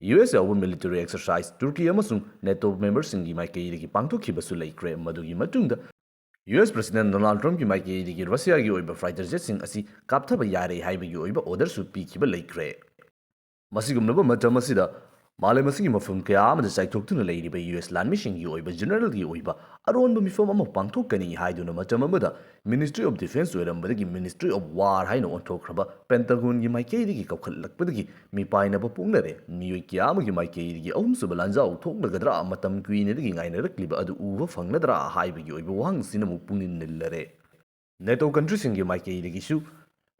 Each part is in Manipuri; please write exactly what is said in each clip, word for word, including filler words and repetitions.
ꯌꯨ ꯑꯦꯁ ꯌꯥꯎꯕ military exercise ꯇꯨꯔꯀꯤ ꯑꯃꯁꯨꯡ ꯅꯦꯇꯣ memberꯁꯤꯡꯒꯤ ꯃꯥꯏꯀꯩꯗꯒꯤ ꯄꯥꯡꯊꯣꯛꯈꯤꯕꯁꯨ ꯂꯩꯈ꯭ꯔꯦ꯫ ꯃꯗꯨꯒꯤ ꯃꯇꯨꯡꯗ ꯌꯨ ꯑꯦꯁ President Donald Trumpꯀꯤ ꯃꯥꯏꯀꯩꯗꯒꯤ ꯔꯁꯤꯌꯥꯒꯤ ꯑꯣꯏꯕ fighter jetꯁꯤꯡ ꯑꯁꯤ ꯀꯥꯞꯊꯕ ꯌꯥꯔꯦ ꯍꯥꯏꯕꯒꯤ ꯑꯣꯏꯕ orderꯁꯨ ꯄꯤꯈꯤꯕ ꯂꯩꯈ꯭ꯔꯦ꯫ ꯃꯁꯤꯒꯨꯝꯂꯕ ꯃꯇꯝ ꯑꯁꯤꯗ ꯃꯥꯂꯦꯝ ꯑꯁꯤꯒꯤ ꯃꯐꯝ ꯀꯌꯥ ꯑꯃꯗ ꯆꯥꯏꯊꯣꯛꯇꯨꯅ ꯂꯩꯔꯤꯕ ꯌꯨ ꯑꯦꯁ ꯂꯥꯟꯃꯤꯁꯤꯡꯒꯤ ꯑꯣꯏꯕ generalꯒꯤ ꯑꯣꯏꯕ ꯑꯔꯣꯟꯕ ꯃꯤꯐꯝ ꯑꯃ ꯄꯥꯡꯊꯣꯛꯀꯅꯤ ꯍꯥꯏꯗꯨꯅ ꯃꯇꯝ ꯑꯃꯗ Ministry of Defence ꯑꯣꯏꯔꯝꯕꯗꯒꯤ Ministry of War ꯍꯥꯏꯅ ꯑꯣꯟꯊꯣꯛꯈ꯭ꯔꯕ Pentagonꯒꯤ ꯃꯥꯏꯀꯩꯗꯒꯤ ꯀꯧꯈꯠꯂꯛꯄꯗꯒꯤ ꯃꯤꯄꯥꯏꯅꯕ ꯄꯣꯛꯅꯔꯦ꯫ ꯃꯤꯑꯣꯏ ꯀꯌꯥ ꯑꯃꯒꯤ ꯃꯥꯏꯀꯩꯗꯒꯤ ꯑꯍꯨꯝꯁꯨꯕ ꯂꯥꯟꯖꯥꯎ ꯊꯣꯛꯂꯒꯗ꯭ꯔꯥ, ꯃꯇꯝ ꯀꯨꯏꯅꯗꯒꯤ ꯉꯥꯏꯅꯔꯛꯂꯤꯕ ꯑꯗꯨ ꯎꯕ ꯐꯪꯂꯗ꯭ꯔꯥ ꯍꯥꯏꯕꯒꯤ ꯑꯣꯏꯕ ꯋꯥꯍꯪꯁꯤꯅ ꯑꯃꯨꯛ ꯄꯨꯛꯅꯤꯡ ꯅꯤꯜꯂꯔꯦ꯫ ꯅꯦꯇꯣ countryꯁꯤꯡꯒꯤ ꯃꯥꯏꯀꯩꯗꯒꯤꯁꯨ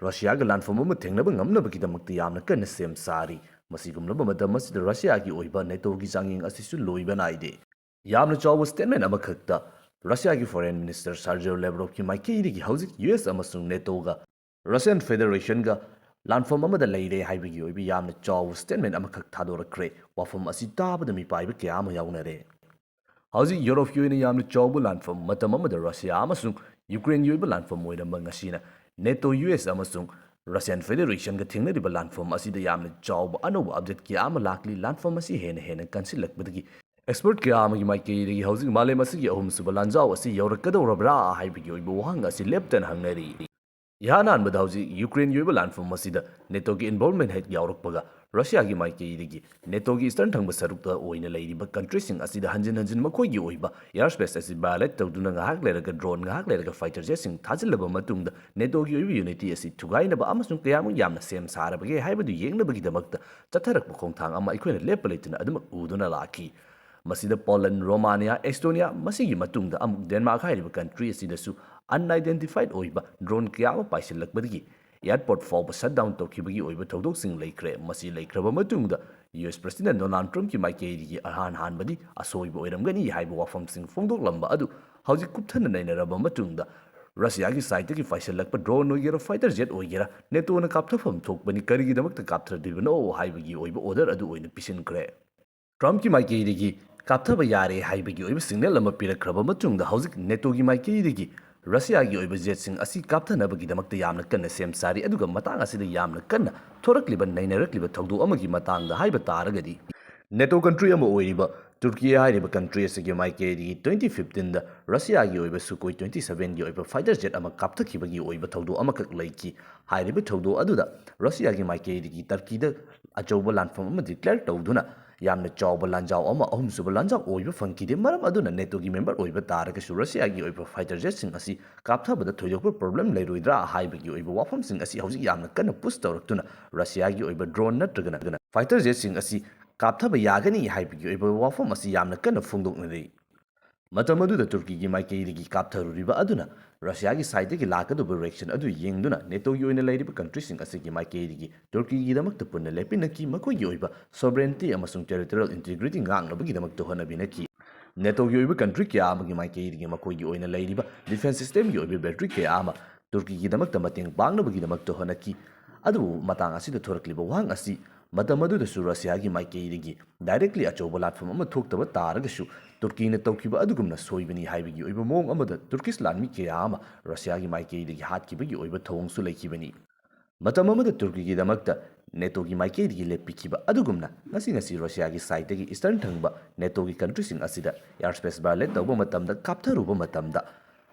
ꯔꯁꯤꯌꯥꯒ ꯂꯥꯟꯐꯝ ꯑꯃ ꯊꯦꯡꯅꯕ ꯉꯝꯅꯕꯒꯤꯗꯃꯛꯇ ꯌꯥꯝꯅ ꯀꯟꯅ ꯁꯦꯝ ꯁꯥꯔꯤ꯫ ꯃꯁꯤꯒꯨꯝꯂꯕ ꯃꯇꯝ ꯑꯁꯤꯗ ꯔꯁꯤꯌꯥꯒꯤ ꯑꯣꯏꯕ ꯅꯦꯇꯣꯒꯤ ꯆꯥꯡꯌꯦꯡ ꯑꯁꯤꯁꯨ ꯂꯣꯏꯕ ꯅꯥꯏꯗꯦ꯫ ꯌꯥꯝꯅ ꯆꯥꯎꯕ statement ꯑꯃꯈꯛꯇ ꯔꯁꯤꯌꯥꯒꯤ Foreign Minister Sergei Lavrovꯀꯤ ꯃꯥꯏꯀꯩꯗꯒꯤ ꯍꯧꯖꯤꯛ ꯌꯨ ꯑꯦꯁ ꯑꯃꯁꯨꯡ ꯅꯦꯇꯣꯒ Russian Federationꯒ ꯂꯥꯟꯐꯝ ꯑꯃꯗ ꯂꯩꯔꯦ ꯍꯥꯏꯕꯒꯤ ꯑꯣꯏꯕ ꯌꯥꯝꯅ ꯆꯥꯎꯕ statement ꯑꯃꯈꯛ ꯊꯥꯗꯣꯔꯛꯈ꯭ꯔꯦ꯫ ꯋꯥꯐꯝ ꯑꯁꯤ ꯇꯥꯕꯗ ꯃꯤꯄꯥꯏꯕ ꯀꯌꯥ ꯑꯃ ꯌꯥꯎꯅꯔꯦ꯫ ꯍꯧꯖꯤꯛ ꯌꯨꯔꯣꯞꯀꯤ ꯑꯣꯏꯅ ꯌꯥꯝꯅ ꯆꯥꯎꯕ ꯂꯥꯟꯐꯝ, ꯃꯇꯝ ꯑꯃꯗ ꯔꯁꯤꯌꯥ ꯑꯃꯁꯨꯡ ꯌꯨꯀ꯭ꯔꯦꯟꯒꯤ ꯑꯣꯏꯕ ꯂꯥꯟꯐꯝ ꯑꯣꯏꯔꯝꯕ ꯉꯁꯤꯅ ꯅꯦꯇꯣ, ꯌꯨ ꯑꯦꯁ ꯑꯃꯁꯨꯡ Russian Federationꯒ ꯊꯦꯡꯅꯔꯤꯕ ꯂꯥꯟꯐꯝ ꯑꯁꯤꯗ ꯌꯥꯝꯅ ꯆꯥꯎꯕ ꯑꯅꯧꯕ update ꯀꯌꯥ ꯑꯃ ꯂꯥꯛꯂꯤ꯫ ꯂꯥꯟꯐꯝ ꯑꯁꯤ ꯍꯦꯟꯅ ꯍꯦꯟꯅ ꯀꯟꯁꯤꯜꯂꯛꯄꯗꯒꯤ expert ꯀꯌꯥ ꯑꯃꯒꯤ ꯃꯥꯏꯀꯩꯗꯒꯤ ꯍꯧꯖꯤꯛ ꯃꯥꯂꯦꯝ ꯑꯁꯤꯒꯤ ꯑꯍꯨꯝꯁꯨꯕ ꯂꯥꯟꯖꯥꯎ ꯑꯁꯤ ꯌꯧꯔꯛꯀꯗꯧꯔꯕ꯭ꯔꯥ ꯍꯥꯏꯕꯒꯤ ꯑꯣꯏꯕ ꯋꯥꯍꯪ ꯑꯁꯤ ꯂꯦꯞꯇꯅ ꯍꯪꯅꯔꯤ꯫ ꯏꯍꯥꯟ ꯍꯥꯟꯕꯗ ꯍꯧꯖꯤꯛ ꯌꯨꯀ꯭ꯔꯦꯟꯒꯤ ꯑꯣꯏꯕ ꯂꯥꯟꯐꯝ ꯑꯁꯤꯗ ꯅꯦꯇꯣꯒꯤ involvement ꯍꯦꯛ ꯌꯥꯎꯔꯛꯄꯒ ꯔꯁꯤꯌꯥꯒꯤ ꯃꯥꯏꯀꯩꯗꯒꯤ ꯅꯦꯇꯣꯒꯤ eastern ꯊꯪꯕ ꯁꯔꯨꯛꯇ ꯑꯣꯏꯅ ꯂꯩꯔꯤꯕ countryꯁꯤꯡ ꯑꯁꯤꯗ ꯍꯟꯖꯤꯟ ꯍꯟꯖꯤꯟ ꯃꯈꯣꯏꯒꯤ ꯑꯣꯏꯕ air space ꯑꯁꯤ violate ꯇꯧꯗꯨꯅ ꯉꯥꯏꯍꯥꯛ ꯂꯩꯔꯒ drone, ꯉꯥꯏꯍꯥꯛ ꯂꯩꯔꯒ fighter jetꯁꯤꯡ ꯊꯥꯖꯤꯜꯂꯕ ꯃꯇꯨꯡꯗ ꯅꯦꯇꯣꯒꯤ ꯑꯣꯏꯕ unity ꯑꯁꯤ ꯊꯨꯒꯥꯏꯅꯕ ꯑꯃꯁꯨꯡ ꯀꯌꯥꯃꯨꯛ ꯌꯥꯝꯅ ꯁꯦꯝ ꯁꯥꯔꯕꯒꯦ ꯍꯥꯏꯕꯗꯨ ꯌꯦꯡꯅꯕꯒꯤꯗꯃꯛꯇ ꯆꯠꯊꯔꯛꯄ ꯈꯣꯡꯊꯥꯡ ꯑꯃ ꯑꯩꯈꯣꯏꯅ ꯂꯦꯞꯄ ꯂꯩꯇꯅ ꯑꯗꯨꯃꯛ ꯎꯗꯨꯅ ꯂꯥꯛꯈꯤ꯫ ꯃꯁꯤꯗ Poland, Romania, Estonia, ꯃꯁꯤꯒꯤ ꯃꯇꯨꯡꯗ ꯑꯃꯨꯛ Denmark ꯍꯥꯏꯔꯤꯕ country ꯑꯁꯤꯗꯁꯨ unidentified ꯑꯣꯏꯕ drone ꯀꯌꯥ ꯑꯃ ꯄꯥꯏꯁꯤꯜꯂꯛꯄꯗꯒꯤ airport ꯐꯥꯎꯕ shutdown ꯇꯧꯈꯤꯕꯒꯤ ꯑꯣꯏꯕ ꯊꯧꯗꯣꯛꯁꯤꯡ ꯂꯩꯈ꯭ꯔꯦ꯫ ꯃꯁꯤ ꯂꯩꯈ꯭ꯔꯕ ꯃꯇꯨꯡꯗ ꯌꯨ ꯑꯦꯁ President Donald Trumpꯀꯤ ꯃꯥꯏꯀꯩꯗꯒꯤ ꯑꯍꯥꯟ ꯍꯥꯟꯕꯗꯤ ꯑꯁꯣꯏꯕ ꯑꯣꯏꯔꯝꯒꯅꯤ ꯍꯥꯏꯕ ꯋꯥꯐꯝꯁꯤꯡ ꯐꯣꯡꯗꯣꯛꯂꯝꯕ ꯑꯗꯨ ꯍꯧꯖꯤꯛ ꯀꯨꯞꯊꯅ ꯅꯩꯅꯔꯕ ꯃꯇꯨꯡꯗ ꯔꯁꯤꯌꯥꯒꯤ sideꯇꯒꯤ ꯄꯥꯏꯁꯤꯜꯂꯛꯄ drone ꯑꯣꯏꯒꯦꯔꯥ, fighter jet ꯑꯣꯏꯒꯦꯔꯥ, ꯅꯦꯇꯣꯅ ꯀꯥꯞꯊꯐꯝ ꯊꯣꯛꯄꯅꯤ, ꯀꯔꯤꯒꯤꯗꯃꯛꯇ ꯀꯥꯞꯊꯗ꯭ꯔꯤꯕꯅꯣ ꯍꯥꯏꯕꯒꯤ ꯑꯣꯏꯕ order ꯑꯗꯨ ꯑꯣꯏꯅ ꯄꯤꯁꯤꯟꯈ꯭ꯔꯦ꯫ Trumpꯀꯤ ꯃꯥꯏꯀꯩꯗꯒꯤ ꯀꯥꯞꯊꯕ ꯌꯥꯔꯦ ꯍꯥꯏꯕꯒꯤ ꯑꯣꯏꯕ signal ꯑꯃ ꯄꯤꯔꯛꯈ꯭ꯔꯕ ꯃꯇꯨꯡꯗ ꯍꯧꯖꯤꯛ ꯅꯦꯇꯣꯒꯤ ꯃꯥꯏꯀꯩꯗꯒꯤ ꯔꯁꯤꯌꯥꯒꯤ ꯑꯣꯏꯕ ꯖꯦꯠꯁꯤꯡ ꯑꯁꯤ ꯀꯥꯞꯊꯅꯕꯒꯤꯗꯃꯛꯇ ꯌꯥꯝꯅ ꯀꯟꯅ ꯁꯦꯝ ꯁꯥꯔꯤ꯫ ꯑꯗꯨꯒ ꯃꯇꯥꯡ ꯑꯁꯤꯗ ꯌꯥꯝꯅ ꯀꯟꯅ ꯊꯣꯔꯛꯂꯤꯕ ꯅꯩꯅꯔꯛꯂꯤꯕ ꯊꯧꯗꯣꯛ ꯑꯃꯒꯤ ꯃꯇꯥꯡꯗ ꯍꯥꯏꯕ ꯇꯥꯔꯒꯗꯤ, ꯅꯦꯇꯣ ꯀꯟꯇ꯭ꯔꯤ ꯑꯃ ꯑꯣꯏꯔꯤꯕ ꯇꯨꯔꯀꯤ ꯍꯥꯏꯔꯤꯕ ꯀꯟꯇ꯭ꯔꯤ ꯑꯁꯤꯒꯤ ꯃꯥꯏꯀꯩꯗꯒꯤ twenty fifteen ꯗ ꯔꯁꯤꯌꯥꯒꯤ ꯑꯣꯏꯕ Sukhoi twenty seven ꯒꯤ ꯑꯣꯏꯕ ꯐꯥꯏꯇꯔ ꯖꯦꯠ ꯑꯃ ꯀꯥꯞꯊꯈꯤꯕꯒꯤ ꯑꯣꯏꯕ ꯊꯧꯗꯣꯛ ꯑꯃꯈꯛ ꯂꯩꯈꯤ꯫ ꯍꯥꯏꯔꯤꯕ ꯊꯧꯗꯣꯛ ꯑꯗꯨꯗ ꯔꯁꯤꯌꯥꯒꯤ ꯃꯥꯏꯀꯩꯗꯒꯤ ꯇꯔꯀꯤꯗ ꯑꯆꯧꯕ ꯂꯥꯟꯐꯝ ꯑꯃ ꯗꯤꯀ꯭ꯂꯦꯌꯔ ꯇꯧꯗꯨꯅ ꯌꯥꯝꯅ ꯆꯥꯎꯕ ꯂꯥꯟꯖꯥꯎ ꯑꯃ, ꯑꯍꯨꯝꯁꯨꯕ ꯂꯥꯟꯖꯥꯎ ꯑꯣꯏꯕ ꯐꯪꯈꯤꯗꯦ꯫ ꯃꯔꯝ ꯑꯗꯨꯅ ꯅꯦꯇꯣꯒꯤ ꯃꯦꯝꯕꯔ ꯑꯣꯏꯕ ꯇꯥꯔꯒꯁꯨ ꯔꯁꯤꯌꯥꯒꯤ ꯑꯣꯏꯕ ꯐꯥꯏꯇꯔ ꯖꯦꯠꯁꯤꯡ ꯑꯁꯤ ꯀꯥꯞꯊꯕꯗ ꯊꯣꯏꯗꯣꯛꯄ ꯄ꯭ꯔꯣꯕ꯭ꯂꯦꯝ ꯂꯩꯔꯣꯏꯗ꯭ꯔꯥ ꯍꯥꯏꯕꯒꯤ ꯑꯣꯏꯕ ꯋꯥꯐꯝꯁꯤꯡ ꯑꯁꯤ ꯍꯧꯖꯤꯛ ꯌꯥꯝꯅ ꯀꯟꯅ ꯄꯨꯁ ꯇꯧꯔꯛꯇꯨꯅ ꯔꯁꯤꯌꯥꯒꯤ ꯑꯣꯏꯕ ꯗ꯭ꯔꯣꯟ ꯅꯠꯇ꯭ꯔꯒꯅ ꯐꯥꯏꯇꯔ ꯖꯦꯠꯁꯤꯡ ꯑꯁꯤ ꯀꯥꯞꯊꯕ ꯌꯥꯒꯅꯤ ꯍꯥꯏꯕꯒꯤ ꯑꯣꯏꯕ ꯋꯥꯐꯝ ꯑꯁꯤ ꯌꯥꯝꯅ ꯀꯟꯅ ꯐꯣꯡꯗꯣꯛꯅꯔꯤ꯫ ꯃꯇꯝ ꯑꯗꯨꯗ ꯇꯨꯔꯀꯤꯒꯤ ꯃꯥꯏꯀꯩꯗꯒꯤ ꯀꯥꯞꯊꯔꯨꯔꯤꯕ ꯑꯗꯨꯅ ꯔꯁꯤꯌꯥꯒꯤ ꯁꯥꯏꯠꯇꯒꯤ ꯂꯥꯛꯀꯗꯧꯕ ꯔꯤꯑꯦꯛꯁꯟ ꯑꯗꯨ ꯌꯦꯡꯗꯨꯅ ꯅꯦꯇꯣꯒꯤ ꯑꯣꯏꯅ ꯂꯩꯔꯤꯕ ꯀꯟꯇ꯭ꯔꯤꯁꯤꯡ ꯑꯁꯤꯒꯤ ꯃꯥꯏꯀꯩꯗꯒꯤ ꯇꯨꯔꯀꯤꯒꯤꯗꯃꯛꯇ ꯄꯨꯟꯅ ꯂꯦꯞꯃꯤꯟꯅꯈꯤ, ꯃꯈꯣꯏꯒꯤ ꯑꯣꯏꯕ ꯁꯣꯕꯔꯦꯟꯇꯤ ꯑꯃꯁꯨꯡ ꯇꯦꯔꯤꯇꯣꯔꯤꯌꯦꯜ ꯏꯟꯇꯤꯒ꯭ꯔꯤꯇꯤ ꯉꯥꯛꯅꯕꯒꯤꯗꯃꯛꯇ ꯍꯣꯠꯅꯃꯤꯟꯅꯈꯤ꯫ ꯅꯦꯇꯣꯒꯤ ꯑꯣꯏꯕ ꯀꯟꯇ꯭ꯔꯤ ꯀꯌꯥ ꯑꯃꯒꯤ ꯃꯥꯏꯀꯩꯗꯒꯤ ꯃꯈꯣꯏꯒꯤ ꯑꯣꯏꯅ ꯂꯩꯔꯤꯕ ꯗꯤꯐꯦꯟꯁ ꯁꯤꯁꯇꯦꯝꯒꯤ ꯑꯣꯏꯕ ꯕꯦꯇꯔꯤ ꯀꯌꯥ ꯑꯃ ꯇꯨꯔꯀꯤꯒꯤꯗꯃꯛꯇ ꯃꯇꯦꯡ ꯄꯥꯡꯅꯕꯒꯤꯗꯃꯛꯇ ꯍꯣꯠꯅꯈꯤ꯫ ꯑꯗꯨꯕꯨ ꯃꯇꯥꯡ ꯑꯁꯤꯗ ꯊꯣꯔꯛꯂꯤꯕ ꯋꯥꯍꯪ ꯑꯁꯤ, ꯃꯇꯝ ꯑꯗꯨꯗꯁꯨ ꯔꯁꯤꯌꯥꯒꯤ ꯃꯥꯏꯀꯩꯗꯒꯤ ꯗꯥꯏꯔꯦꯛꯂꯤ ꯑꯆꯧꯕ ꯂꯥꯟꯐꯝ ꯑꯃ ꯊꯣꯛꯇꯕ ꯇꯥꯔꯒꯁꯨ, ꯇꯨꯔꯀꯤꯅ ꯇꯧꯈꯤꯕ ꯑꯗꯨꯒꯨꯝꯅ ꯁꯣꯏꯕꯅꯤ ꯍꯥꯏꯕꯒꯤ ꯑꯣꯏꯕ ꯃꯑꯣꯡ ꯑꯃꯗ ꯇꯨꯔꯀꯤꯁ ꯂꯥꯟꯃꯤ ꯀꯌꯥ ꯑꯃ ꯔꯁꯤꯌꯥꯒꯤ ꯃꯥꯏꯀꯩꯗꯒꯤ ꯍꯥꯠꯈꯤꯕꯒꯤ ꯑꯣꯏꯕ ꯊꯧꯑꯣꯡꯁꯨ ꯂꯩꯈꯤꯕꯅꯤ꯫ ꯃꯇꯝ ꯑꯃꯗ ꯇꯨꯔꯀꯤꯒꯤꯗꯃꯛꯇ ꯅꯦꯇꯣꯒꯤ ꯃꯥꯏꯀꯩꯗꯒꯤ ꯂꯦꯞꯄꯤꯈꯤꯕ ꯑꯗꯨꯒꯨꯝꯅ ꯉꯁꯤ ꯉꯁꯤ ꯔꯁꯤꯌꯥꯒꯤ ꯁꯥꯏꯠꯇꯒꯤ ꯏꯁꯇꯔꯟ ꯊꯪꯕ ꯅꯦꯇꯣꯒꯤ ꯀꯟꯇ꯭ꯔꯤꯁꯤꯡ ꯑꯁꯤꯗ ꯑꯦꯌꯔ ꯁ꯭ꯄꯦꯁ ꯚꯥꯏꯑꯣꯂꯦꯠ ꯇꯧꯕ ꯃꯇꯝꯗ, ꯀꯥꯞꯊꯔꯨꯕ ꯃꯇꯝꯗ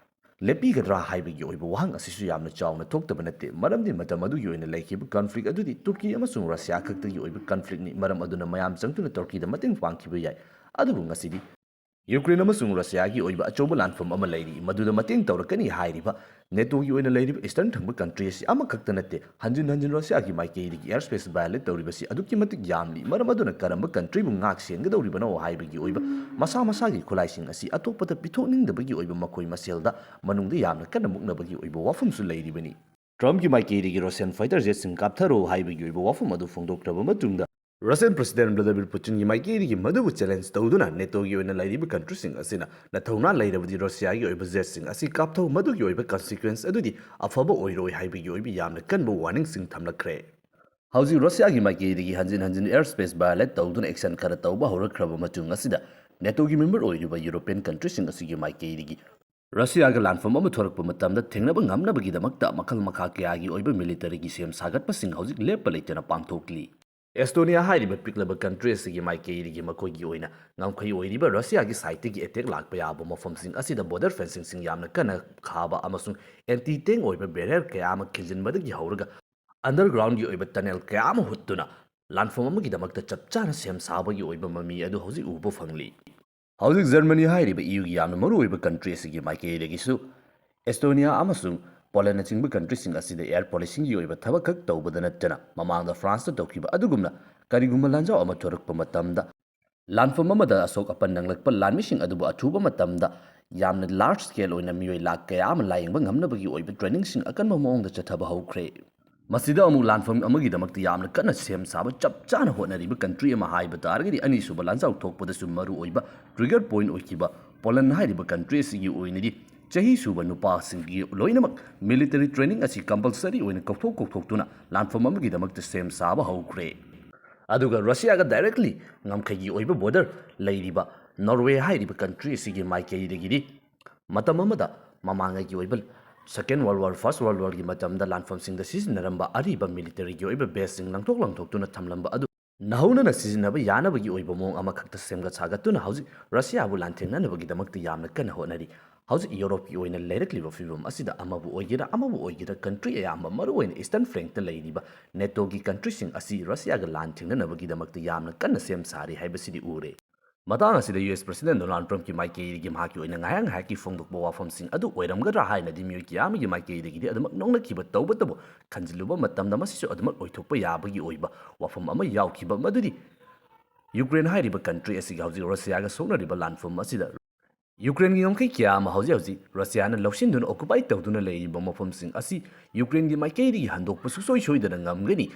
ꯂꯦꯞꯄꯤꯒꯗ꯭ꯔꯥ ꯍꯥꯏꯕꯒꯤ ꯑꯣꯏꯕ ꯋꯥꯍꯪ ꯑꯁꯤꯁꯨ ꯌꯥꯝꯅ ꯆꯥꯎꯅ ꯊꯣꯛꯇꯕ ꯅꯠꯇꯦ꯫ ꯃꯔꯝꯗꯤ ꯃꯇꯝ ꯑꯗꯨꯒꯤ ꯑꯣꯏꯅ ꯂꯩꯈꯤꯕ ꯀꯟꯐ꯭ꯂꯤꯛ ꯑꯗꯨꯗꯤ ꯇꯨꯔꯀꯤ ꯑꯃꯁꯨꯡ ꯔꯁꯤꯌꯥ ꯈꯛꯇꯒꯤ ꯑꯣꯏꯕ ꯀꯟꯐ꯭ꯂꯤꯛꯅꯤ꯫ ꯃꯔꯝ ꯑꯗꯨꯅ ꯃꯌꯥꯝ ꯆꯪꯗꯨꯅ ꯇꯨꯔꯀꯤꯗ ꯃꯇꯦꯡ ꯄꯥꯡꯈꯤꯕ ꯌꯥꯏ꯫ ꯑꯗꯨꯕꯨ ꯉꯁꯤꯗꯤ ꯌꯨꯀ꯭ꯔꯦꯟ ꯑꯃꯁꯨꯡ ꯔꯁꯤꯌꯥꯒꯤ ꯑꯣꯏꯕ ꯑꯆꯧꯕ ꯂꯥꯟꯐꯝ ꯑꯃ ꯂꯩꯔꯤ, ꯃꯗꯨꯗ ꯃꯇꯦꯡ ꯇꯧꯔꯛꯀꯅꯤ ꯍꯥꯏꯔꯤꯕ ꯅꯦꯇꯣꯒꯤ ꯑꯣꯏꯅ ꯂꯩꯔꯤꯕ ꯏꯁꯇꯔꯟ ꯊꯪꯕ ꯀꯟꯇ꯭ꯔꯤ ꯑꯁꯤ ꯑꯃꯈꯛꯇ ꯅꯠꯇꯦ꯫ ꯍꯟꯖꯤꯟ ꯍꯟꯖꯤꯟ ꯔꯁꯤꯌꯥꯒꯤ ꯃꯥꯏꯀꯩꯗꯒꯤ ꯑꯦꯌꯔ ꯁ꯭ꯄꯦꯁ ꯚꯥꯏꯑꯣꯂꯦꯠ ꯇꯧꯔꯤꯕꯁꯤ ꯑꯗꯨꯛꯀꯤ ꯃꯇꯤꯛ ꯌꯥꯝꯂꯤ꯫ ꯃꯔꯝ ꯑꯗꯨꯅ ꯀꯔꯝꯕ ꯀꯟꯇ꯭ꯔꯤꯕꯨ ꯉꯥꯛ ꯁꯦꯟꯒꯗꯧꯔꯤꯕꯅꯣ ꯍꯥꯏꯕꯒꯤ ꯑꯣꯏꯕ ꯃꯁꯥ ꯃꯁꯥꯒꯤ ꯈꯨꯠꯂꯥꯏꯁꯤꯡ ꯑꯁꯤ ꯑꯇꯣꯞꯄꯗ ꯄꯤꯊꯣꯛꯅꯤꯡꯗꯕꯒꯤ ꯑꯣꯏꯕ ꯃꯈꯣꯏ ꯃꯁꯦꯜꯗ ꯃꯅꯨꯡꯗ ꯌꯥꯝꯅ ꯀꯟꯅ ꯃꯨꯛꯅꯕꯒꯤ ꯑꯣꯏꯕ ꯋꯥꯐꯝꯁꯨ ꯂꯩꯔꯤꯕꯅꯤ꯫ ꯇ꯭ꯔꯝꯞꯀꯤ ꯃꯥꯏꯀꯩꯗꯒꯤ ꯔꯁꯤꯌꯟ ꯐꯥꯏꯇꯔ ꯖꯦꯠꯁꯤꯡ ꯀꯥꯞꯊꯔꯣ ꯍꯥꯏꯕꯒꯤ ꯑꯣꯏꯕ ꯋꯥꯐꯝ ꯑꯗꯨ ꯐꯣꯡꯗꯣꯛꯈ꯭ꯔꯕ ꯃꯇꯨꯡꯗ, ꯔꯁꯤꯌꯟ ꯄ꯭ꯔꯁꯤꯗꯦꯟꯠ ꯚ꯭ꯂꯥꯗꯤꯃꯤꯔ ꯄꯨꯇꯤꯟꯒꯤ ꯃꯥꯏꯀꯩꯗꯒꯤ ꯃꯗꯨꯕꯨ ꯆꯦꯂꯦꯟꯖ ꯇꯧꯗꯨꯅ ꯅꯦꯇꯣꯒꯤ ꯑꯣꯏꯅ ꯂꯩꯔꯤꯕ ꯀꯟꯇ꯭ꯔꯤꯁꯤꯡ ꯑꯁꯤꯅ ꯅꯊꯧꯅꯥ ꯂꯩꯔꯕꯗꯤ ꯔꯁꯤꯌꯥꯒꯤ ꯑꯣꯏꯕ ꯖꯦꯠꯁꯤꯡ ꯑꯁꯤ ꯀꯥꯞꯊꯧ, ꯃꯗꯨꯒꯤ ꯑꯣꯏꯕ ꯀꯟꯁꯤꯀ꯭ꯋꯦꯟꯁ ꯑꯗꯨꯗꯤ ꯑꯐꯕ ꯑꯣꯏꯔꯣꯏ ꯍꯥꯏꯕꯒꯤ ꯑꯣꯏꯕ ꯌꯥꯝꯅ ꯀꯟꯕ ꯋꯥꯔꯅꯤꯡꯁꯤꯡ ꯊꯝꯂꯛꯈ꯭ꯔꯦ꯫ ꯍꯧꯖꯤꯛ ꯔꯁꯤꯌꯥꯒꯤ ꯃꯥꯏꯀꯩꯗꯒꯤ ꯍꯟꯖꯤꯟ ꯍꯟꯖꯤꯟ ꯑꯦꯌꯔ ꯁ꯭ꯄꯦꯁ ꯚꯥꯏꯑꯣꯂꯦꯠ ꯇꯧꯗꯨꯅ ꯑꯦꯛꯁꯟ ꯈꯔ ꯇꯧꯕ ꯍꯧꯔꯛꯈ꯭ꯔꯕ ꯃꯇꯨꯡ ꯑꯁꯤꯗ, ꯅꯦꯇꯣꯒꯤ ꯃꯦꯝꯕꯔ ꯑꯣꯏꯔꯤꯕ ꯌꯨꯔꯣꯄꯤꯌꯟ ꯀꯟꯇ꯭ꯔꯤꯁꯤꯡ ꯑꯁꯤꯒꯤ ꯃꯥꯏꯀꯩꯗꯒꯤ ꯔꯁꯤꯌꯥꯒ ꯂꯥꯟꯐꯝ ꯑꯃ ꯊꯣꯔꯛꯄ ꯃꯇꯝꯗ ꯊꯦꯡꯅꯕ ꯉꯝꯅꯕꯒꯤꯗꯃꯛꯇ ꯃꯈꯜ ꯃꯈꯥ ꯀꯌꯥꯒꯤ ꯑꯣꯏꯕ ꯃꯤꯂꯤꯇꯔꯤꯒꯤ ꯁꯦꯝ ꯁꯥꯒꯠꯄꯁꯤꯡ ꯍꯧꯖꯤꯛ ꯂꯦꯞꯄ ꯂꯩꯇꯅ ꯄꯥꯡꯊꯣꯛꯂꯤ꯫ ꯑꯦꯁꯇꯣꯅꯤꯌꯥ ꯍꯥꯏꯔꯤꯕ ꯄꯤꯛꯂꯕ ꯀꯟꯇ꯭ꯔꯤ ꯑꯁꯤꯒꯤ ꯃꯥꯏꯀꯩꯗꯒꯤ ꯃꯈꯣꯏꯒꯤ ꯑꯣꯏꯅ ꯉꯝꯈꯩ ꯑꯣꯏꯔꯤꯕ ꯔꯁꯤꯌꯥꯒꯤ ꯁꯥꯏꯠꯇꯒꯤ ꯑꯦꯇꯦꯛ ꯂꯥꯛꯄ ꯌꯥꯕ ꯃꯐꯝꯁꯤꯡ ꯑꯁꯤꯗ ꯕꯣꯔꯗꯔ ꯐꯦꯟꯁꯤꯡꯁꯤꯡ ꯌꯥꯝꯅ ꯀꯟꯅ ꯈꯥꯕ ꯑꯃꯁꯨꯡ ꯑꯦꯟꯇꯤ ꯇꯦꯡ ꯑꯣꯏꯕ ꯕꯦꯔꯤꯌꯔ ꯀꯌꯥ ꯑꯃ ꯈꯤꯟꯖꯤꯟꯕꯗꯒꯤ ꯍꯧꯔꯒ ꯑꯟꯗꯔꯒ꯭ꯔꯥꯎꯟꯒꯤ ꯑꯣꯏꯕ ꯇꯅꯦꯜ ꯀꯌꯥ ꯑꯃ ꯍꯨꯠꯇꯨꯅ ꯂꯥꯟꯐꯝ ꯑꯃꯒꯤꯗꯃꯛꯇ ꯆꯞ ꯆꯥꯅ ꯁꯦꯝ ꯁꯥꯕꯒꯤ ꯑꯣꯏꯕ ꯃꯃꯤ ꯑꯗꯨ ꯍꯧꯖꯤꯛ ꯎꯕ ꯐꯪꯂꯤ꯫ ꯍꯧꯖꯤꯛ ꯖꯔꯃꯅꯤ ꯍꯥꯏꯔꯤꯕ ꯏ ꯌꯨꯒꯤ ꯌꯥꯝꯅ ꯃꯔꯨꯑꯣꯏꯕ ꯀꯟꯇ꯭ꯔꯤ ꯑꯁꯤꯒꯤ ꯃꯥꯏꯀꯩꯗꯒꯤꯁꯨ ꯑꯦꯁꯇꯣꯅꯤꯌꯥ ꯑꯃꯁꯨꯡ ꯄꯣꯂꯦꯟꯅꯆꯤꯡꯕ ꯀꯟꯇ꯭ꯔꯤꯁꯤꯡ ꯑꯁꯤꯗ ꯑꯦꯌꯔ ꯄꯣꯂꯤꯁꯤꯡꯒꯤ ꯑꯣꯏꯕ ꯊꯕꯛ ꯈꯛ ꯇꯧꯕꯗ ꯅꯠꯇꯅ ꯃꯃꯥꯡꯗ ꯐ꯭ꯔꯥꯟꯁꯇ ꯇꯧꯈꯤꯕ ꯑꯗꯨꯒꯨꯝꯅ ꯀꯔꯤꯒꯨꯝꯕ ꯂꯥꯟꯖꯥꯎ ꯑꯃ ꯊꯣꯔꯛꯄ ꯃꯇꯝꯗ ꯂꯥꯟꯐꯝ ꯑꯃꯗ ꯑꯁꯣꯛ ꯑꯄꯟ ꯅꯪꯂꯛꯄ ꯂꯥꯟꯃꯤꯁꯤꯡ ꯑꯗꯨꯕꯨ ꯑꯊꯨꯕ ꯃꯇꯝꯗ ꯌꯥꯝꯅ ꯂꯥꯔꯖ ꯁ꯭ꯀꯦꯜ ꯑꯣꯏꯅ ꯃꯤꯑꯣꯏ ꯂꯥꯈ ꯀꯌꯥ ꯑꯃ ꯂꯥꯌꯦꯡꯕ ꯉꯝꯅꯕꯒꯤ ꯑꯣꯏꯕ ꯇ꯭ꯔꯦꯅꯤꯡꯁꯤꯡ ꯑꯀꯟꯕ ꯃꯑꯣꯡꯗ ꯆꯠꯊꯕ ꯍꯧꯈ꯭ꯔꯦ꯫ ꯃꯁꯤꯗ ꯑꯃꯨꯛ ꯂꯥꯟꯐꯝ ꯑꯃꯒꯤꯗꯃꯛꯇ ꯌꯥꯝꯅ ꯀꯟꯅ ꯁꯦꯝ ꯁꯥꯕ ꯆꯞ ꯆꯥꯅ ꯍꯣꯠꯅꯔꯤꯕ ꯀꯟꯇ꯭ꯔꯤ ꯑꯃ ꯍꯥꯏꯕ ꯇꯥꯔꯒꯗꯤ ꯑꯅꯤꯁꯨꯕ ꯂꯥꯟꯖꯥꯎ ꯊꯣꯛꯄꯗꯁꯨ ꯃꯔꯨ ꯑꯣꯏꯕ ꯇ꯭ꯔꯤꯒꯔ ꯄꯣꯏꯟꯠ ꯑꯣꯏꯈꯤꯕ ꯄꯣꯂꯟ ꯍꯥꯏꯔꯤꯕ ꯀꯟꯇ꯭ꯔꯤ ꯑꯁꯤꯒꯤ ꯑꯣꯏꯅꯗꯤ ꯆꯍꯤ ꯁꯨꯕ ꯅꯨꯄꯥꯁꯤꯡꯒꯤ ꯂꯣꯏꯅꯃꯛ ꯃꯤꯂꯤꯇꯔꯤ ꯇ꯭ꯔꯦꯅꯤꯡ ꯑꯁꯤ ꯀꯝꯄꯜꯁꯔꯤ ꯑꯣꯏꯅ ꯀꯧꯊꯣꯛ ꯀꯧꯊꯣꯛꯇꯨꯅ ꯂꯥꯟꯐꯝ ꯑꯃꯒꯤꯗꯃꯛꯇ ꯁꯦꯝ ꯁꯥꯕ ꯍꯧꯈ꯭ꯔꯦ꯫ ꯑꯗꯨꯒ ꯔꯁꯤꯌꯥꯒ ꯗꯥꯏꯔꯦꯛꯂꯤ ꯉꯝꯈꯩꯒꯤ ꯑꯣꯏꯕ ꯕꯣꯔꯗꯔ ꯂꯩꯔꯤꯕ ꯅꯣꯔꯋꯦ ꯍꯥꯏꯔꯤꯕ ꯀꯟꯇ꯭ꯔꯤ ꯑꯁꯤꯒꯤ ꯃꯥꯏꯀꯩꯗꯒꯤꯗꯤ ꯃꯇꯝ ꯑꯃꯗ ꯃꯃꯥꯡꯉꯩꯒꯤ ꯑꯣꯏꯕ ꯁꯦꯀꯦꯟ ꯋꯥꯔꯜ ꯋꯥꯔ, ꯐꯥꯔꯁ ꯋꯥꯔꯜ ꯋꯥꯔꯒꯤ ꯃꯇꯝꯗ ꯂꯥꯟꯐꯝꯁꯤꯡꯗ ꯁꯤꯖꯤꯟꯅꯔꯝꯕ ꯑꯔꯤꯕ ꯃꯤꯂꯤꯇꯔꯤꯒꯤ ꯑꯣꯏꯕ ꯕꯦꯁꯁꯤꯡ ꯂꯪꯊꯣꯛ ꯂꯪꯊꯣꯛꯇꯨꯅ ꯊꯝꯂꯝꯕ ꯑꯗꯨ ꯅꯧꯍꯧꯅꯅ ꯁꯤꯖꯤꯟꯅꯕ ꯌꯥꯅꯕꯒꯤ ꯑꯣꯏꯕ ꯃꯑꯣꯡ ꯑꯃꯈꯛꯇ ꯁꯦꯝꯒꯠ ꯁꯥꯒꯠꯇꯨꯅ ꯍꯧꯖꯤꯛ ꯔꯁꯤꯌꯥꯕꯨ ꯂꯥꯟꯊꯦꯡꯅꯅꯕꯒꯤꯗꯃꯛꯇ ꯌꯥꯝꯅ ꯀꯟꯅ ꯍꯣꯠꯅꯔꯤ꯫ ꯍꯧꯖꯤꯛ ꯌꯨꯔꯣꯞꯀꯤ ꯑꯣꯏꯅ ꯂꯩꯔꯛꯂꯤꯕ ꯐꯤꯕꯝ ꯑꯁꯤꯗ ꯑꯃꯕꯨ ꯑꯣꯏꯒꯦꯔꯥ ꯑꯃꯕꯨ ꯑꯣꯏꯒꯦꯔꯥ ꯀꯟꯇ꯭ꯔꯤ ꯑꯌꯥꯝꯕ ꯃꯔꯨꯑꯣꯏꯅ ꯏꯁꯇꯔꯟ ꯐ꯭ꯂꯦꯡꯇ ꯂꯩꯔꯤꯕ ꯅꯦꯇꯣꯒꯤ ꯀꯟꯇ꯭ꯔꯤꯁꯤꯡ ꯑꯁꯤ ꯔꯁꯤꯌꯥꯒ ꯂꯥꯟ ꯊꯦꯡꯅꯅꯕꯒꯤꯗꯃꯛꯇ ꯌꯥꯝꯅ ꯀꯟꯅ ꯁꯦꯝ ꯁꯥꯔꯤ ꯍꯥꯏꯕꯁꯤꯗꯤ ꯎꯔꯦ꯫ ꯃꯇꯥꯡ ꯑꯁꯤꯗ ꯌꯨ ꯑꯦꯁ ꯄ꯭ꯔꯁꯤꯗꯦꯟ ꯗꯣꯅꯥꯜꯗ ꯇ꯭ꯔꯝꯞꯀꯤ ꯃꯥꯏꯀꯩꯗꯒꯤ ꯃꯍꯥꯛꯀꯤ ꯑꯣꯏꯅ ꯉꯥꯏꯍꯥꯛ ꯉꯥꯏꯍꯥꯛꯀꯤ ꯐꯣꯡꯗꯣꯛꯄ ꯋꯥꯐꯝꯁꯤꯡ ꯑꯗꯨ ꯑꯣꯏꯔꯝꯒꯗ꯭ꯔꯥ ꯍꯥꯏꯅꯗꯤ ꯃꯤꯑꯣꯏ ꯀꯌꯥ ꯑꯃꯒꯤ ꯃꯥꯏꯀꯩꯗꯒꯤꯗꯤ ꯑꯗꯨꯃꯛ ꯅꯣꯛꯅꯈꯤꯕ ꯇꯧꯕꯇꯕꯨ ꯈꯟꯖꯤꯜꯂꯨꯕ ꯃꯇꯝꯗ ꯃꯁꯤꯁꯨ ꯑꯗꯨꯃꯛ ꯑꯣꯏꯊꯣꯛꯄ ꯌꯥꯕꯒꯤ ꯑꯣꯏꯕ ꯋꯥꯐꯝ ꯑꯃ ꯌꯥꯎꯈꯤꯕ ꯃꯗꯨꯗꯤ ꯌꯨꯀ꯭ꯔꯦꯟ ꯍꯥꯏꯔꯤꯕ ꯀꯟꯇ꯭ꯔꯤ ꯑꯁꯤꯒ ꯍꯧꯖꯤꯛ ꯔꯁꯤꯌꯥꯒ ꯁꯣꯛꯅꯔꯤꯕ ꯂꯥꯟꯐꯝ ꯑꯁꯤꯗ ꯌꯨꯀ꯭ꯔꯦꯟꯒꯤ ꯉꯝꯈꯩ ꯀꯌꯥ ꯑꯃ ꯍꯧꯖꯤꯛ ꯍꯧꯖꯤꯛ ꯔꯁꯤꯌꯥꯅ ꯂꯧꯁꯤꯟꯗꯨꯅ ꯑꯣꯀꯨꯄꯥꯏ ꯇꯧꯗꯨꯅ ꯂꯩꯔꯤꯕ ꯃꯐꯝꯁꯤꯡ ꯑꯁꯤ ꯌꯨꯀ꯭ꯔꯦꯟꯒꯤ ꯃꯥꯏꯀꯩꯗꯒꯤ ꯍꯟꯗꯣꯛꯄ ꯁꯨꯡꯁꯣꯏ ꯁꯣꯏꯗꯅ ꯉꯝꯒꯅꯤ,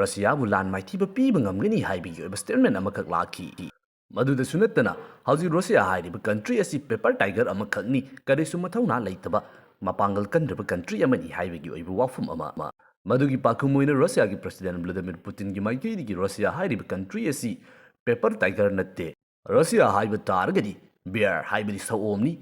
ꯔꯁꯤꯌꯥꯕꯨ ꯂꯥꯟ ꯃꯥꯏꯊꯤꯕ ꯄꯤꯕ ꯉꯝꯒꯅꯤ ꯍꯥꯏꯕꯒꯤ ꯑꯣꯏꯕ ꯁ꯭ꯇꯦꯠꯃꯦꯟ ꯑꯃꯈꯛ ꯂꯥꯛꯈꯤ꯫ ꯃꯗꯨꯗꯁꯨ ꯅꯠꯇꯅ ꯍꯧꯖꯤꯛ ꯔꯁꯤꯌꯥ ꯍꯥꯏꯔꯤꯕ ꯀꯟꯇ꯭ꯔꯤ ꯑꯁꯤ ꯄꯦꯄꯔ ꯇꯥꯏꯒꯔ ꯑꯃꯈꯛꯅꯤ, ꯀꯔꯤꯁꯨ ꯃꯊꯧꯅꯥ ꯂꯩꯇꯕ, ꯃꯄꯥꯡꯒꯜ ꯀꯟꯗ꯭ꯔꯕ ꯀꯟꯇ꯭ꯔꯤ ꯑꯃꯅꯤ ꯍꯥꯏꯕꯒꯤ ꯑꯣꯏꯕ ꯋꯥꯐꯝ ꯑꯃ, ꯑꯃ꯫ ꯃꯗꯨꯒꯤ ꯄꯥꯎꯈꯨꯝ ꯑꯣꯏꯅ ꯔꯁꯤꯌꯥꯒꯤ ꯄ꯭ꯔꯁꯤꯗꯦꯟ ꯚ꯭ꯂꯥꯗꯤꯃꯤꯔ ꯄꯨꯇꯤꯟꯒꯤ ꯃꯥꯏꯀꯩꯗꯒꯤ ꯔꯁꯤꯌꯥ ꯍꯥꯏꯔꯤꯕ ꯀꯟꯇ꯭ꯔꯤ ꯑꯁꯤ ꯄꯦꯄꯔ ꯇꯥꯏꯒꯔ ꯅꯠꯇꯦ, ꯔꯁꯤꯌꯥ ꯍꯥꯏꯕ ꯇꯥꯔꯒꯗꯤ ꯕꯤꯌꯔ ꯍꯥꯏꯕꯗꯤ ꯁꯑꯣꯝꯅꯤ,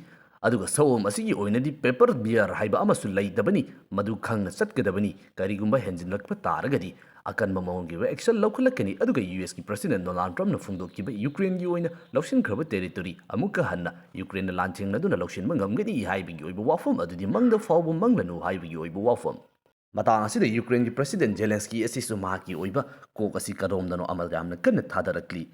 ꯑꯗꯨꯒ ꯁꯑꯣꯝ ꯑꯁꯤꯒꯤ ꯑꯣꯏꯅꯗꯤ paper bear ꯍꯥꯏꯕ ꯑꯃꯁꯨ ꯂꯩꯇꯕꯅꯤ, ꯃꯗꯨ ꯈꯪꯅ ꯆꯠꯀꯗꯕꯅꯤ꯫ ꯀꯔꯤꯒꯨꯝꯕ ꯍꯦꯟꯖꯤꯟꯂꯛꯄ ꯇꯥꯔꯒꯗꯤ ꯑꯀꯟꯕ ꯃꯑꯣꯡꯒꯤ ꯑꯣꯏꯕ action ꯂꯧꯈꯠꯂꯛꯀꯅꯤ꯫ ꯑꯗꯨꯒ ꯌꯨ ꯑꯦꯁꯀꯤ President Donald Trumpꯅ ꯐꯣꯡꯗꯣꯛꯈꯤꯕ ꯌꯨꯀ꯭ꯔꯦꯟꯒꯤ ꯑꯣꯏꯅ ꯂꯧꯁꯤꯟꯈ꯭ꯔꯕ territory ꯑꯃꯨꯛꯀ ꯍꯟꯅ ꯌꯨꯀ꯭ꯔꯦꯟꯅ ꯂꯥꯟꯊꯦꯡꯅꯗꯨꯅ ꯂꯧꯁꯤꯟꯕ ꯉꯝꯒꯅꯤ ꯍꯥꯏꯕꯒꯤ ꯑꯣꯏꯕ ꯋꯥꯐꯝ ꯑꯗꯨꯗꯤ ꯃꯪꯗ ꯐꯥꯎꯕ ꯃꯪꯂꯅꯨ ꯍꯥꯏꯕꯒꯤ ꯑꯣꯏꯕ ꯋꯥꯐꯝ꯫ ꯃꯇꯥꯡ ꯑꯁꯤꯗ ꯌꯨꯀ꯭ꯔꯦꯟꯒꯤ President Zelensky ꯑꯁꯤꯁꯨ ꯃꯍꯥꯛꯀꯤ ꯑꯣꯏꯕ ꯀꯣꯛ ꯑꯁꯤ ꯀꯔꯣꯝꯗꯅꯣ ꯑꯃ ꯌꯥꯝꯅ ꯀꯟꯅ ꯊꯥꯗꯔꯛꯂꯤ꯫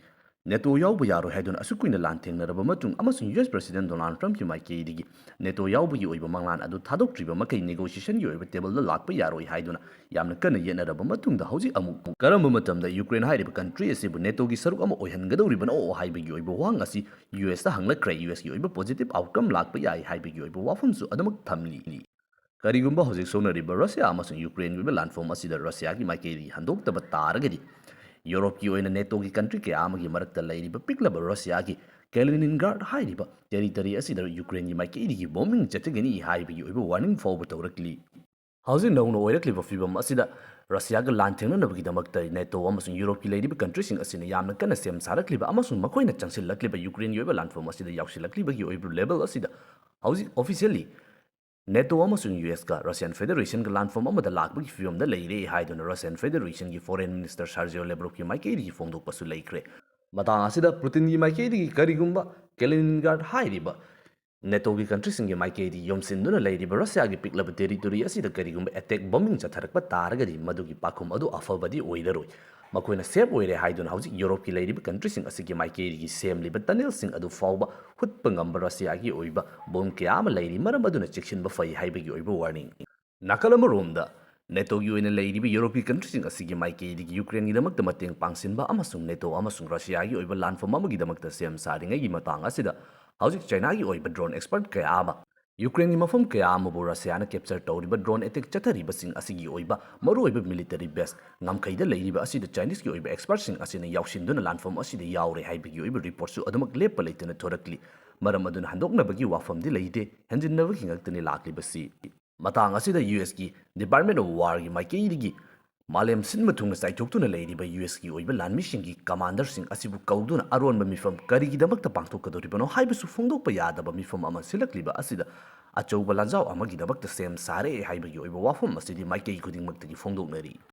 ꯅꯦꯇꯣ ꯌꯥꯎꯕ ꯌꯥꯔꯣꯏ ꯍꯥꯏꯗꯨꯅ ꯑꯁꯨꯛ ꯀꯨꯏꯅ ꯂꯥꯟꯊꯦꯡꯅꯔꯕ ꯃꯇꯨꯡ ꯑꯃꯁꯨꯡ ꯌꯨ ꯑꯦꯁ President Donald Trumpꯀꯤ ꯃꯥꯏꯀꯩꯗꯒꯤ ꯅꯦꯇꯣ ꯌꯥꯎꯕꯒꯤ ꯑꯣꯏꯕ ꯃꯪꯂꯥꯟ ꯑꯗꯨ ꯊꯥꯗꯣꯛꯇ꯭ꯔꯤꯕ ꯃꯈꯩ negotiationꯒꯤ ꯑꯣꯏꯕ tableꯗ ꯂꯥꯛꯄ ꯌꯥꯔꯣꯏ ꯍꯥꯏꯗꯨꯅ ꯌꯥꯝꯅ ꯀꯟꯅ ꯌꯦꯠꯅꯔꯕ ꯃꯇꯨꯡꯗ ꯍꯧꯖꯤꯛ ꯑꯃꯨꯛ ꯀꯔꯝꯕ ꯃꯇꯝꯗ ꯌꯨꯀ꯭ꯔꯦꯟ ꯍꯥꯏꯔꯤꯕ country ꯑꯁꯤꯕꯨ ꯅꯦꯇꯣꯒꯤ ꯁꯔꯨꯛ ꯑꯃ ꯑꯣꯏꯍꯟꯒꯗꯧꯔꯤꯕꯅꯣ ꯍꯥꯏꯕꯒꯤ ꯑꯣꯏꯕ ꯋꯥꯍꯪ ꯑꯁꯤ ꯌꯨ ꯑꯦꯁꯇ ꯍꯪꯂꯛꯈ꯭ꯔꯦ꯫ ꯌꯨ ꯑꯦꯁꯀꯤ ꯑꯣꯏꯕ positive outcome ꯂꯥꯛꯄ ꯌꯥꯏ ꯍꯥꯏꯕꯒꯤ ꯑꯣꯏꯕ ꯋꯥꯐꯝꯁꯨ ꯑꯗꯨꯃꯛ ꯊꯝꯂꯤ꯫ ꯀꯔꯤꯒꯨꯝꯕ ꯍꯧꯖꯤꯛ ꯁꯣꯛꯅꯔꯤꯕ ꯔꯁꯤꯌꯥ ꯑꯃꯁꯨꯡ ꯌꯨꯀ꯭ꯔꯦꯟꯒꯤ ꯑꯣꯏꯕ ꯂꯥꯟꯐꯝ ꯑꯁꯤꯗ ꯔꯁꯤꯌꯥꯒꯤ ꯃꯥꯏꯀꯩꯗꯒꯤ ꯍꯟꯗꯣꯛꯇꯕ ꯇꯥꯔꯒꯗꯤ, ꯌꯨꯔꯣꯞꯀꯤ ꯑꯣꯏꯅ ꯅꯦꯇꯣꯒꯤ country ꯀꯌꯥ ꯑꯃꯒꯤ ꯃꯔꯛꯇ ꯂꯩꯔꯤꯕ ꯄꯤꯛꯂꯕ ꯔꯁꯤꯌꯥꯒꯤ Kaliningrad ꯍꯥꯏꯔꯤꯕ territory ꯑꯁꯤꯗ ꯌꯨꯀ꯭ꯔꯦꯟꯒꯤ ꯃꯥꯏꯀꯩꯗꯒꯤ bombing ꯆꯠꯊꯒꯅꯤ ꯍꯥꯏꯕꯒꯤ ꯑꯣꯏꯕ warning ꯐꯥꯎꯕ ꯇꯧꯔꯛꯂꯤ꯫ ꯍꯧꯖꯤꯛ ꯅꯧꯅ ꯑꯣꯏꯔꯛꯂꯤꯕ ꯐꯤꯕꯝ ꯑꯁꯤꯗ ꯔꯁꯤꯌꯥꯒ ꯂꯥꯟꯊꯦꯡꯅꯅꯕꯒꯤꯗꯃꯛꯇ ꯅꯦꯇꯣ ꯑꯃꯁꯨꯡ ꯌꯨꯔꯣꯞꯀꯤ ꯂꯩꯔꯤꯕ countryꯁꯤꯡ ꯑꯁꯤꯅ ꯌꯥꯝꯅ ꯀꯟꯅ ꯁꯦꯝ ꯁꯥꯔꯛꯂꯤꯕ ꯑꯃꯁꯨꯡ ꯃꯈꯣꯏꯅ ꯆꯪꯁꯤꯜꯂꯛꯂꯤꯕ ꯌꯨꯀ꯭ꯔꯦꯟꯒꯤ ꯑꯣꯏꯕ ꯂꯥꯟꯐꯝ ꯑꯁꯤꯗ ꯌꯥꯎꯁꯤꯜꯂꯛꯂꯤꯕꯒꯤ ꯑꯣꯏꯕ level ꯑꯁꯤꯗ ꯍꯧꯖꯤꯛ officially ꯅꯦꯇꯣ ꯑꯃꯁꯨꯡ ꯌꯨ ꯑꯦꯁꯀ ꯔꯁꯤꯌꯥꯟ ꯐꯦꯗꯔꯦꯁꯟꯒ ꯂꯥꯟꯐꯝ ꯑꯃꯗ ꯂꯥꯛꯄꯒꯤ ꯐꯤꯕꯝꯗ ꯂꯩꯔꯦ ꯍꯥꯏꯗꯨꯅ ꯔꯁꯤꯌꯥꯟ ꯐꯦꯗꯔꯦꯁꯟꯒꯤ Foreign Minister Sergei Lavrovꯀꯤ ꯃꯥꯏꯀꯩꯗꯒꯤ ꯐꯣꯡꯗꯣꯛꯄꯁꯨ ꯂꯩꯈ꯭ꯔꯦ꯫ ꯃꯇꯥꯡ ꯑꯁꯤꯗ ꯄꯨꯇꯤꯟꯒꯤ ꯃꯥꯏꯀꯩꯗꯒꯤ ꯀꯔꯤꯒꯨꯝꯕ Kaliningrad ꯍꯥꯏꯔꯤꯕ ꯅꯦꯇꯣꯒꯤ countryꯁꯤꯡꯒꯤ ꯃꯥꯏꯀꯩꯗꯒꯤ ꯌꯣꯝꯁꯤꯟꯗꯨꯅ ꯂꯩꯔꯤꯕ ꯔꯁꯤꯌꯥꯒꯤ ꯄꯤꯛꯂꯕ territory ꯑꯁꯤꯗ ꯀꯔꯤꯒꯨꯝꯕ attack bombing ꯆꯠꯊꯔꯛꯄ ꯇꯥꯔꯒꯗꯤ ꯃꯗꯨꯒꯤ ꯄꯥꯈꯨꯝ ꯑꯗꯨ ꯑꯐꯕꯗꯤ ꯑꯣꯏꯔꯔꯣꯏ꯫ ꯃꯈꯣꯏꯅ safe ꯑꯣꯏꯔꯦ ꯍꯥꯏꯗꯨꯅ ꯍꯧꯖꯤꯛ ꯌꯨꯔꯣꯞꯀꯤ ꯂꯩꯔꯤꯕ countryꯁꯤꯡ ꯑꯁꯤꯒꯤ ꯃꯥꯏꯀꯩꯗꯒꯤ ꯁꯦꯝꯂꯤꯕ tunnelꯁꯤꯡ ꯑꯗꯨ ꯐꯥꯎꯕ ꯍꯨꯠꯄ ꯉꯝꯕ ꯔꯁꯤꯌꯥꯒꯤ ꯑꯣꯏꯕ bomb ꯀꯌꯥ ꯑꯃ ꯂꯩꯔꯤ, ꯃꯔꯝ ꯑꯗꯨꯅ ꯆꯦꯛꯁꯤꯟꯕ ꯐꯩ ꯍꯥꯏꯕꯒꯤ ꯑꯣꯏꯕ warning꯫ ꯅꯥꯀꯜ ꯑꯃꯔꯣꯝꯗ, ꯅꯦꯇꯣꯒꯤ ꯑꯣꯏꯅ ꯂꯩꯔꯤꯕ ꯌꯨꯔꯣꯞꯀꯤ countryꯁꯤꯡ ꯑꯁꯤꯒꯤ ꯃꯥꯏꯀꯩꯗꯒꯤ ꯌꯨꯀ꯭ꯔꯦꯟꯒꯤꯗꯃꯛꯇ ꯃꯇꯦꯡ ꯄꯥꯡꯁꯤꯟꯕ ꯑꯃꯁꯨꯡ ꯅꯦꯇꯣ ꯑꯃꯁꯨꯡ ꯔꯁꯤꯌꯥꯒꯤ ꯑꯣꯏꯕ ꯂꯥꯟꯐꯝ ꯑꯃꯒꯤꯗꯃꯛꯇ ꯁꯦꯝ ꯁꯥꯔꯤꯉꯩꯒꯤ ꯃꯇꯥꯡ ꯑꯁꯤꯗ ꯍꯧꯖꯤꯛ ꯆꯥꯏꯅꯥꯒꯤ ꯑꯣꯏꯕ drone expert ꯀꯌꯥ ꯑꯃ, ꯌꯨꯀ꯭ꯔꯦꯟꯒꯤ ꯃꯐꯝ ꯀꯌꯥ ꯑꯃꯕꯨ ꯔꯁꯤꯌꯥꯅ capture ꯇꯧꯔꯤꯕ drone attack ꯆꯠꯊꯔꯤꯕꯁꯤꯡ ꯑꯁꯤꯒꯤ ꯑꯣꯏꯕ ꯃꯔꯨꯑꯣꯏꯕ military base ꯉꯝꯈꯩꯗ ꯂꯩꯔꯤꯕ ꯑꯁꯤꯗ Chineseꯀꯤ ꯑꯣꯏꯕ expertꯁꯤꯡ ꯑꯁꯤꯅ ꯌꯥꯎꯁꯤꯟꯗꯨꯅ ꯂꯥꯟꯐꯝ ꯑꯁꯤꯗ ꯌꯥꯎꯔꯦ ꯍꯥꯏꯕꯒꯤ ꯑꯣꯏꯕ reportꯁꯨ ꯑꯗꯨꯃꯛ ꯂꯦꯞꯄ ꯂꯩꯇꯅ ꯊꯣꯔꯛꯂꯤ꯫ ꯃꯔꯝ ꯑꯗꯨꯅ ꯍꯟꯗꯣꯛꯅꯕꯒꯤ ꯋꯥꯐꯝꯗꯤ ꯂꯩꯇꯦ, ꯍꯦꯟꯖꯤꯟꯅꯕꯒꯤ ꯉꯥꯛꯇꯅꯤ ꯂꯥꯛꯂꯤꯕꯁꯤ꯫ ꯃꯇꯥꯡ ꯑꯁꯤꯗ ꯌꯨ ꯑꯦꯁꯀꯤ Department of Warꯒꯤ ꯃꯥꯏꯀꯩꯗꯒꯤ ꯃꯥꯂꯦꯝ ꯁꯤꯟꯕ ꯊꯨꯡꯅ ꯆꯥꯏꯊꯣꯛꯇꯨꯅ ꯂꯩꯔꯤꯕ ꯌꯨ ꯑꯦꯁꯀꯤ ꯑꯣꯏꯕ ꯂꯥꯟꯃꯤꯁꯤꯡꯒꯤ ꯀꯃꯥꯟꯗꯔꯁꯤꯡ ꯑꯁꯤꯕꯨ ꯀꯧꯗꯨꯅ ꯑꯔꯣꯟꯕ ꯃꯤꯐꯝ ꯀꯔꯤꯒꯤꯗꯃꯛꯇ ꯄꯥꯡꯊꯣꯛꯀꯗꯧꯔꯤꯕꯅꯣ ꯍꯥꯏꯕꯁꯨ ꯐꯣꯡꯗꯣꯛꯄ ꯌꯥꯗꯕ ꯃꯤꯐꯝ ꯑꯃ ꯁꯤꯜꯂꯛꯂꯤꯕ ꯑꯁꯤꯗ ꯑꯆꯧꯕ ꯂꯥꯟꯖꯥꯎ ꯑꯃꯒꯤꯗꯃꯛꯇ ꯁꯦꯝ ꯁꯥꯔꯦ ꯍꯥꯏꯕꯒꯤ ꯑꯣꯏꯕ ꯋꯥꯐꯝ ꯑꯁꯤꯗꯤ ꯃꯥꯏꯀꯩ ꯈꯨꯗꯤꯡꯃꯛꯇꯒꯤ ꯐꯣꯡꯗꯣꯛꯅꯔꯤ꯫